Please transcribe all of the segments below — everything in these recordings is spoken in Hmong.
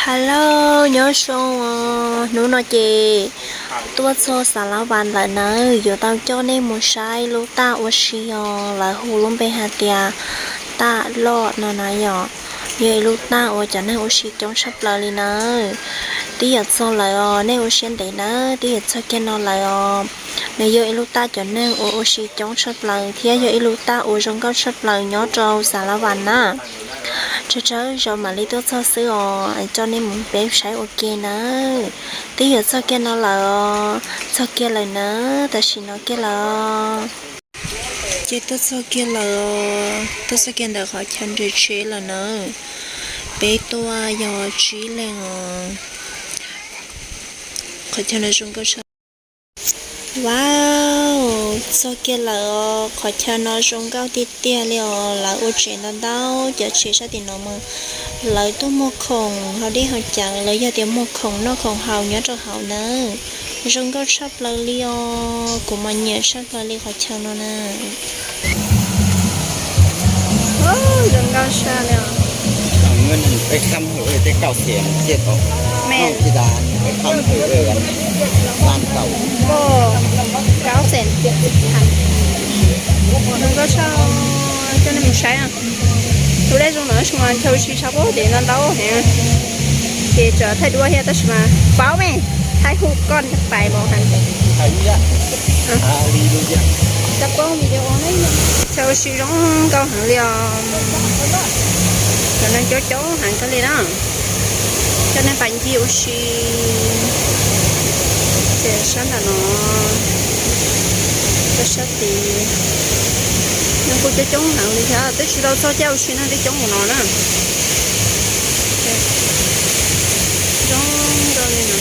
Hello, nyob zoo os, hnub no ces tuaj txog Xav Lab Vas lawm nawb, yuav tau coj nej mus saib lub taj ua si os, lawv hu lub npe hais tias Taj Loj no na yom. Yog ib lub taj uas cov neeg ua si coob tshaj plaws li nawb. Twb yuav txog lawm os, nej ua siab ntev nawb, twb yuav txog kiag no lawm os. Nws yog ib lub taj cov neeg ua ua si coob tshaj plaws thiab yog ib lub taj uas zoo nkauj tshaj plaws nyob rau Xav Lab Vas na. Tsawg tsawg zaus mam li tuaj txog xwb os, coj nej mus peb saib ua ke nawb. Twb yuav txog kiag no lawm os, txog kiag lawm nawb, tam sim no kiag lawm os. Ces tuaj txog kiag lawm os, tuaj txog kiag ntawm qhov chaw nres tsheb lawm nawb. Peb tuaj yog tsib leeg os. Qhov chaw no zoo nkauj tshaj. Wow, txog kiag lawm os, qhov chaw no zoo nkauj tiag tiag li os, lawv ua tsev ntau ntau, cov tsev sab tim no mas lawv tuaj muag khoom haus dej haus cawv los yog tias muag khoom noj khoom haus nyob rau hauv nawb. Zoo nkauj tshaj plaws li os, kuv mas nyiam tshaj plaws li qhov chaw no na. Zoo nkauj tshaj li os. Nws peb kham hwm tej kaum xees ciaj tau. Noj tsis tas peb kham hwm lan kaum. Kaum xees. Zoo nkauj tshaj, coj nej mus saib. Tus dej zoo no tsis mas chaw ua si sab pem ntawd ntau heev. Ces tsam thaij duab thiab tab sis mas paub me, thaij hu koj thiaj pais los heev. Chaw ua si zoo nkauj heev li os. Cov neeg coob coob heev kawg li na. Cov neeg pais ncig ua si. Ces sab ntawm no, sab tid, neeg kuj coob coob heev li thiab, twb tsis tau txog caij ua si neeg twb coob mus no na. Zoo nkauj li no.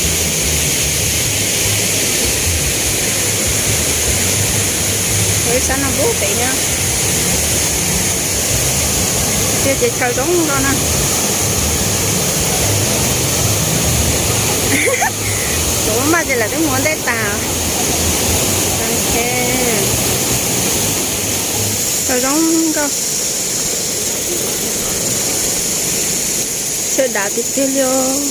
Ib sab no pub pem thiab. Tiag ces chaw zoo nkauj na. Kuv maj ces lawv twb mus ua ntej tas. Chaw zoo nkauj. Chaw dav tiag tiag li os.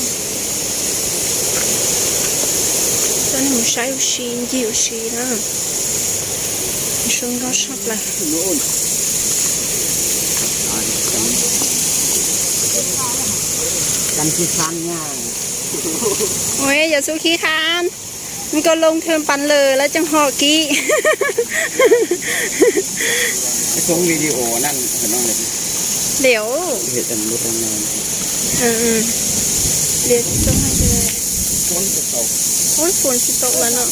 Coj nej mus saib ua si ncig ua si na. Zoo nkauj tshaj plaws. Ua yam xu khib khab, nkauj loo khw pas lawm lawv tseem hom kib. Liam. Ua fun tsis tau lawm no.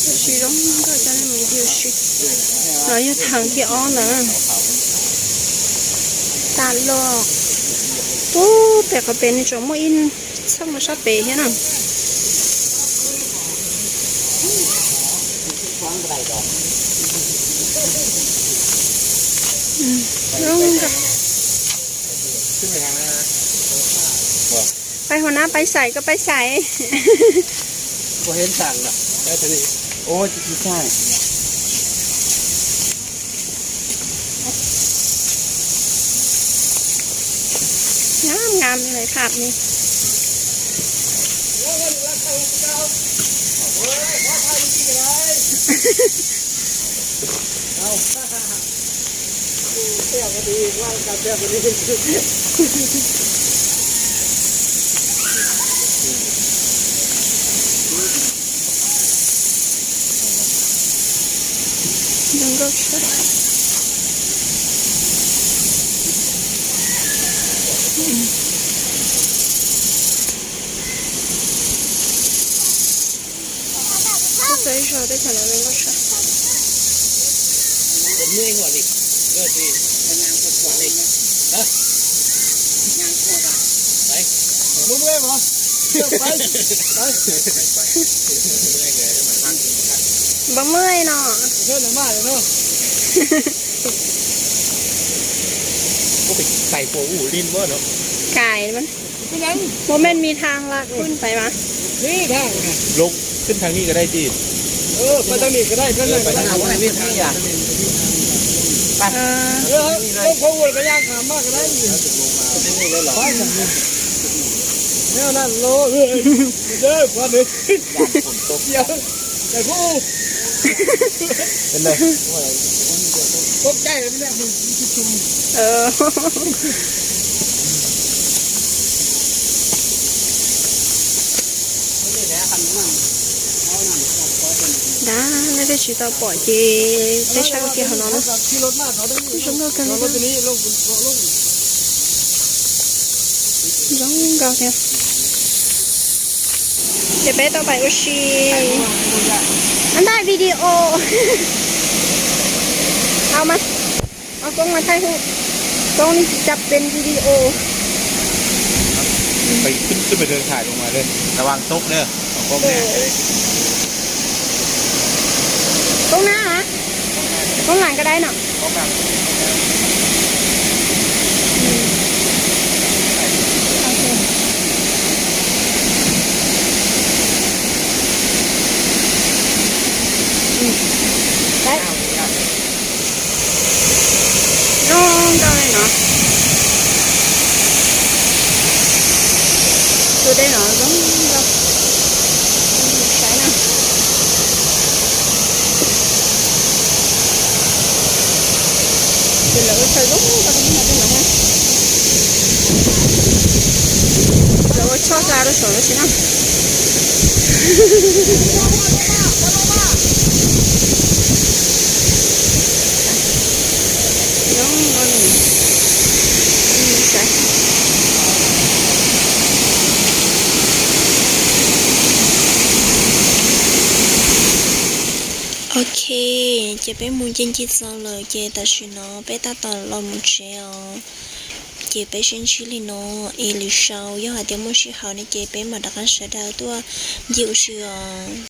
Tab sis zoo nkauj coj nej mus ncig ua si. No yog theem thib ob ntawd. Taj Loj. Ub, pem qhov pem nws tseem muaj ib txheej sab pem thiab na. Pais hua nab pais xais, koj pais xais. Ngam ngam li phaj ni. Zoo nkauj tshaj. Peb zog teb chaws no zoo nkauj tshaj. Npawg Maj no. Kais, มันไม่มีทางลัดขึ้นไปวะ ลงขึ้นทางนี้ก็ได้สิ Dab, nej twb tsis tau pom ces peb saib ua ke hauv no na. Zoo nkauj kawg li. Zoo nkauj thiab. Ces peb tau pais ua si. Ntawm video. Au mas. Ông Công mà thay hụt. Công đi chụp bên video. Phải cứ, cứ phải thường thải luôn mà đây. Là Hoàng Túc đây. Ông Công đây. Công nào hả? Công làm cái đây nè. Công làm. Đấy. Zoo nkauj li no. Tus dej no zoo nkauj. Saib na. Ces lawv ua chaw zoo nkauj li no. Lawv ua choj hla rau saum no si na. Ok, ces peb mus nce ncig txog lawm ces tam sim no peb tab tom los mus tsev os. Ces peb sib ntsib li no, es lwm zaus yog hais tias muaj sij hawm ne ces peb mam rov qab sawv daws tuaj ncig ua si os.